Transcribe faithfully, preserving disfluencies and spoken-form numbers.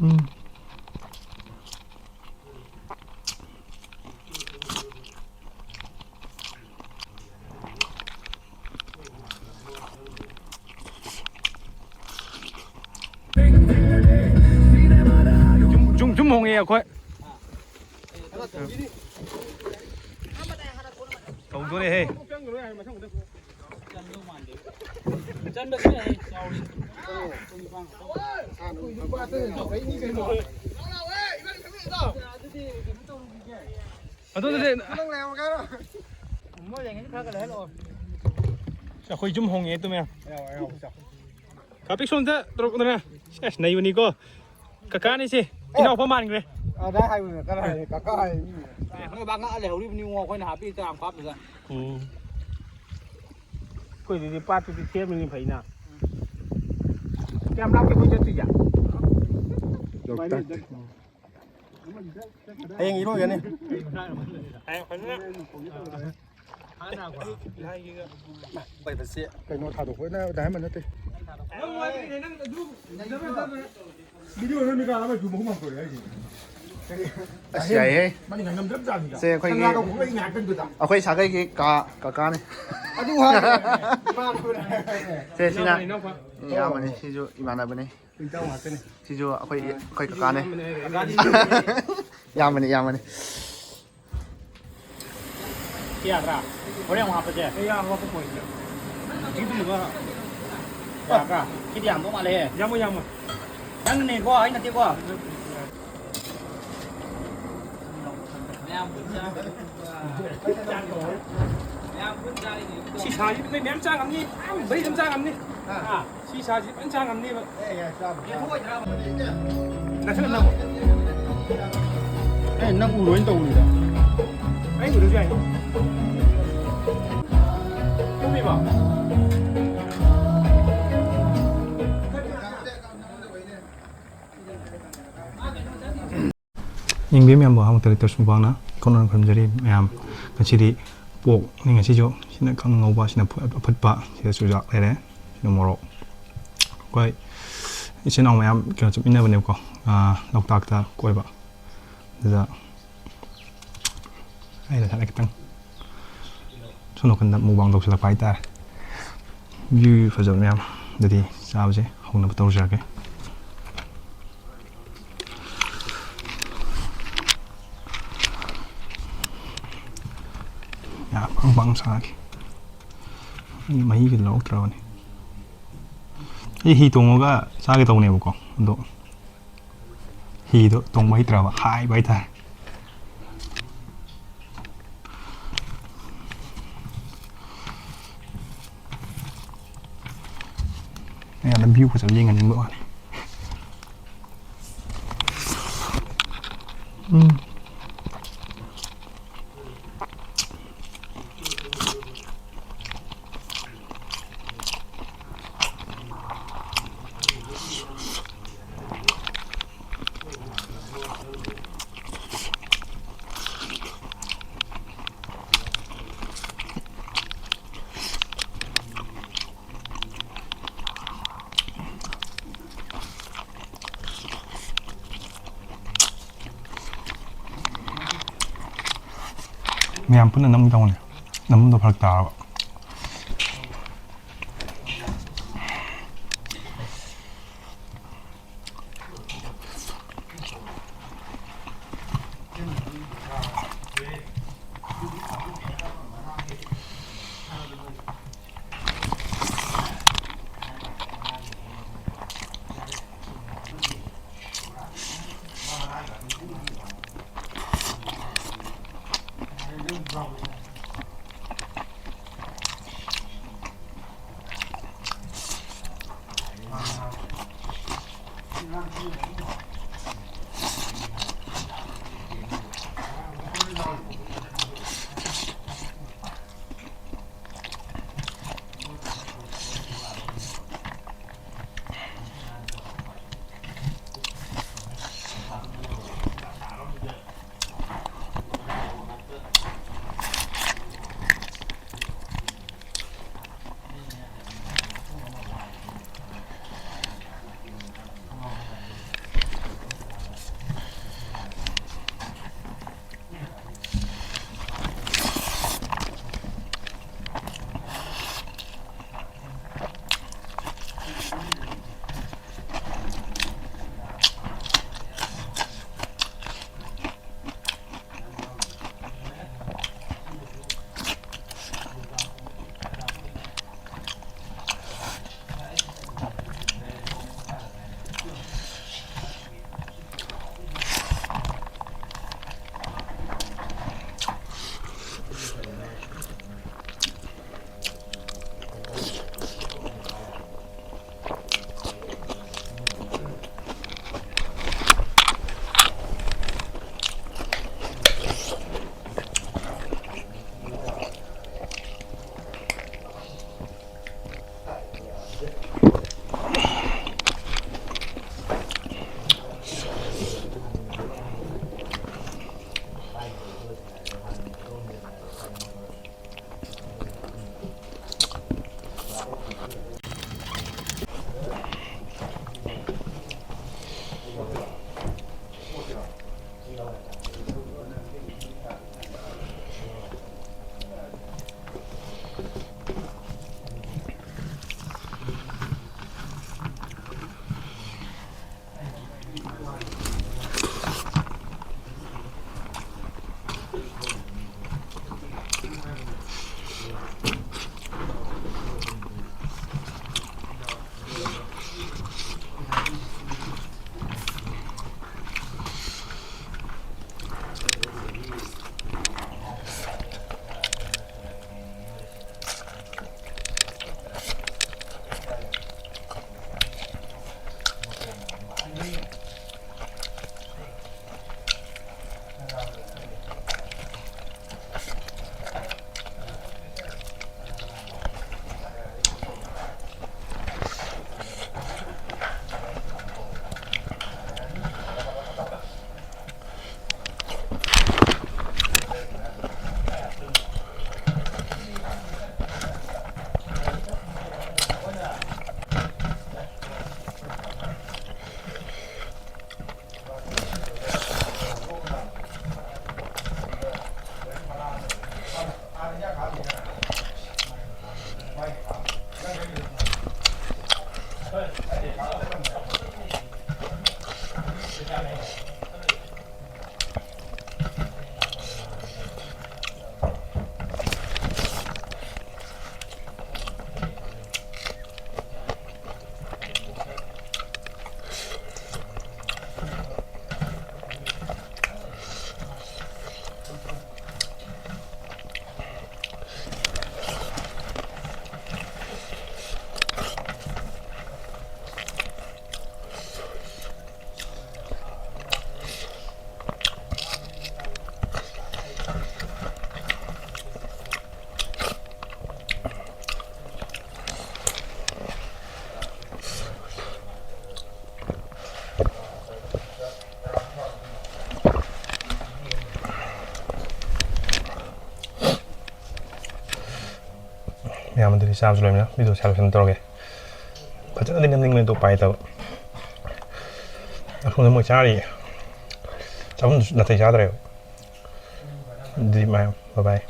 ꯎꯝ꯫ ꯌꯨꯝ, ꯌꯨꯝ, ꯌꯨꯝ ꯍꯣꯡꯉꯦ ꯑꯩꯈꯣꯏ꯫ ꯇꯧꯗꯣꯔꯦꯍꯦ꯫ ꯑꯗꯨꯗꯤ ꯑꯩꯈꯣꯏ ꯌꯨꯝ ꯍꯣꯡꯉꯦ ꯇꯨ ꯃꯌꯥꯝ꯫ ꯀꯥꯄꯤꯛ ꯁꯣꯝꯗ ꯇꯧꯔꯛꯄꯗꯅ꯫ ꯑꯁ, ꯅꯩꯕꯅꯤꯀꯣ꯫ ꯀꯀꯥꯅꯤꯁꯦ ꯏꯅꯥꯎꯄꯥ ꯃꯥꯟꯈ꯭ꯔꯦ꯫ ꯑꯗꯥ ꯍꯥꯏꯕꯅꯦ, ꯀꯅꯥ ꯍꯥꯏ? ꯀꯀꯥ ꯍꯥꯏ ꯃꯤ꯫ ꯅꯣꯏ ꯕꯥ ꯉꯛꯑ ꯂꯩꯍꯧꯔꯤꯕꯅꯤ, ꯏꯕꯨꯡꯉꯣ, ꯑꯩꯈꯣꯏꯅ ꯍꯥꯞꯄꯤ ꯆꯥꯝ ꯀꯥꯞꯇꯨꯗ꯫ ꯎꯝ꯫ ꯑꯩꯈꯣꯏꯗꯨꯗꯤ ꯄꯥꯠꯇꯨꯗꯤ ꯁꯦꯝꯃꯤꯅꯤ ꯐꯩꯅ꯫ ꯀꯌꯥꯝ ꯂꯥꯞꯀꯦ ꯑꯩꯈꯣꯏ ꯆꯠꯇꯣꯏꯁꯦ? ꯂꯣꯛꯇꯥꯛ꯫ ꯍꯌꯦꯡ ꯏꯔꯣꯏꯒꯅꯤ꯫ ꯀꯩꯅꯣ ꯊꯥꯗꯣꯛꯄꯅ ꯗꯥꯏꯃꯟ ꯅꯠꯇꯦ꯫ ꯚꯤꯗꯤꯑꯣ ꯅꯝꯃꯤ ꯀꯥꯟꯗ ꯑꯃꯁꯨ ꯃꯍꯨꯝ ꯍꯥꯡꯗꯣꯔꯛꯑꯦ ꯍꯥꯏꯁꯦ꯫ ꯑꯁ, ꯌꯥꯏꯍꯦ꯫ ꯃꯥꯗꯤ ꯉꯥꯏꯉꯝꯗꯕ ꯖꯥꯠꯅꯤꯗ꯫ ꯁꯦ, ꯑꯩꯈꯣꯏꯒꯤ, ꯁꯅꯥꯒ ꯍꯨꯝꯕꯩ ꯉꯥꯏꯍꯥꯛꯇꯪꯗꯨꯗ꯫ ꯑꯩꯈꯣꯏ ꯁꯥꯒꯩꯒꯤ ꯀꯥ, ꯀꯀꯥꯅꯤ꯫ ꯑꯗꯨ ꯍꯥꯏꯕꯅꯦ꯫ ꯏꯃꯥꯟꯅꯕꯅꯦ꯫ ꯁꯦ, ꯁꯤꯅ ꯏꯌꯥꯝꯕꯅꯤ, ꯏꯌꯥꯝꯕꯅꯤ, ꯁꯤꯁꯨ ꯏꯃꯥꯟꯅꯕꯅꯤ꯫ ꯏꯇꯥꯎ ꯉꯥꯛꯇꯅꯤ꯫ ꯁꯤꯁꯨ ꯑꯩꯈꯣꯏ, ꯑꯩꯈꯣꯏ ꯀꯀꯥꯅꯦ꯫ ꯏꯌꯥꯝꯕꯅꯤ, ꯏꯌꯥꯝꯕꯅꯤ꯫ ꯁꯤ ꯌꯥꯗ꯭ꯔꯥ? ꯍꯣꯔꯦꯟ ꯑꯃꯨꯛ ꯍꯥꯞꯄꯁꯦ꯫ ꯑꯩ ꯌꯥꯝ ꯍꯥꯞꯄ ꯄꯣꯏꯁꯤꯗ꯫ ꯌꯥꯗ꯭ꯔꯥ? ꯁꯤꯗꯤ ꯌꯥꯝꯗꯧ ꯃꯥꯜꯂꯦ꯫ ꯌꯥꯝꯃꯣꯏ, ꯌꯥꯝꯃꯣꯏ꯫ ꯅꯪꯅꯦꯀꯣ, ꯑꯩ ꯅꯠꯇꯦꯀꯣ꯫ ꯁꯤ ꯁꯥꯁꯤ ꯅꯣꯏ ꯃꯌꯥꯝ ꯆꯥ ꯉꯝꯅꯤ, ꯃꯌꯥꯝ ꯃꯔꯤ ꯑꯗꯨꯝ ꯆꯥ ꯉꯝꯅꯤ꯫ ꯍꯥ? ꯁꯤ ꯁꯥꯁꯤ ꯐꯖꯅ ꯆꯥ ꯉꯝꯅꯤꯕ꯫ ꯅꯛꯁꯜꯂ ꯅꯝꯃꯣ꯫ ꯑꯦ, ꯅꯪ ꯎꯔꯣꯏꯅ ꯇꯧꯕꯅꯤꯗ꯫ ꯑꯩ ꯎꯔꯁꯨ ꯌꯥꯏ꯫ ꯇꯨꯝꯃꯤꯕꯣ? ꯌꯦꯡꯕꯤꯕ ꯃꯌꯥꯝꯕꯨ ꯑꯍꯥꯟꯕ ꯇꯔꯦꯠꯇ ꯁꯨꯝꯕꯥꯡꯅ ꯀꯧꯅꯅ ꯈꯨꯔꯨꯝꯖꯔꯤ꯫ ꯃꯌꯥꯝ, ꯉꯁꯤꯗꯤ ꯄꯣꯛꯅꯤ꯫ ꯉꯁꯤꯁꯨ ꯁꯤꯅ ꯈꯪ ꯉꯧꯕ, ꯁꯤꯅ ꯑꯐꯨꯠꯄ, ꯁꯤꯗ ꯆꯨꯖꯥꯛ ꯂꯩꯔꯦ, ꯁꯤꯅ ꯃꯣꯔꯣꯛ꯫ ꯑꯩꯈꯣꯏ ꯏꯆꯤꯟ ꯏꯅꯥꯎ ꯃꯌꯥꯝ ꯀꯩꯅꯣ ꯆꯠꯃꯤꯟꯅꯕꯅꯦꯕꯀꯣ, ꯑꯥ, ꯂꯣꯛꯇꯥꯛꯇ ꯀꯣꯏꯕ꯫ ꯑꯗꯨꯗ ꯑꯩꯅ ꯊꯥꯏꯅ ꯈꯤꯇꯪ ꯁꯣꯝ ꯅꯥꯀꯟꯗ ꯃꯨꯛꯕꯥꯡ ꯇꯧꯁꯤꯜꯂꯛꯄ ꯍꯥꯏꯇꯥꯔꯦ꯫ View ꯐꯖꯕ ꯃꯌꯥꯝ꯫ ꯑꯗꯨꯗꯤ ꯆꯥꯕꯁꯦ ꯍꯧꯅꯕ ꯇꯧꯖꯔꯒꯦ꯫ ꯌꯥꯝ ꯄꯪ ꯄꯪ ꯆꯥꯒꯦ꯫ ꯑꯩ ꯃꯍꯤꯒ ꯂꯧꯔꯛꯇ꯭ꯔꯕꯅꯤ꯫ ꯑꯩ ꯍꯤ ꯇꯣꯡꯉꯒ ꯆꯥꯒꯦ ꯇꯧꯅꯦꯕꯀꯣ, ꯑꯗꯣ ꯍꯤꯗꯣ ꯇꯣꯡꯕ ꯍꯩꯇ꯭ꯔꯕ, ꯍꯥꯏꯕ ꯍꯥꯏꯇꯥꯔꯦ꯫ ꯑꯩꯅ ꯂꯝꯕꯤ ꯐꯖꯕ ꯌꯦꯡꯍꯟꯅꯤꯡꯕ ꯋꯥꯅꯤ꯫ ꯎꯝ꯫ ꯃꯌꯥꯝ ꯄꯨꯟꯅ ꯅꯝꯒꯦ ꯇꯧꯕꯅꯦ, ꯅꯝꯕꯗꯣ ꯐꯔꯛ ꯇꯥꯔꯕ꯫ ꯃꯌꯥꯝ ꯑꯗꯨꯗꯤ ꯆꯥꯕꯁꯨ ꯂꯣꯏꯃꯤꯅ ꯚꯤꯗꯤꯑꯣ ꯁꯦꯂꯦꯛꯁꯟ ꯇꯧꯔꯒꯦ꯫ ꯐꯖꯅꯗꯤ ꯅꯝꯅꯤꯡꯕꯅꯤ ꯑꯗꯣ ꯎꯄꯥꯏ ꯂꯩꯇꯕ꯫ ꯑꯁꯣꯝꯗ ꯃꯣꯏ ꯆꯥꯔꯤꯌꯦ꯫ ꯆꯥꯐꯝꯗꯨꯁꯨ ꯅꯥꯇꯩ ꯆꯥꯗ꯭ꯔꯦꯕ꯫ ꯑꯗꯨꯗꯤ ꯃꯌꯥꯝ ꯕꯥꯏ ꯕꯥꯏ꯫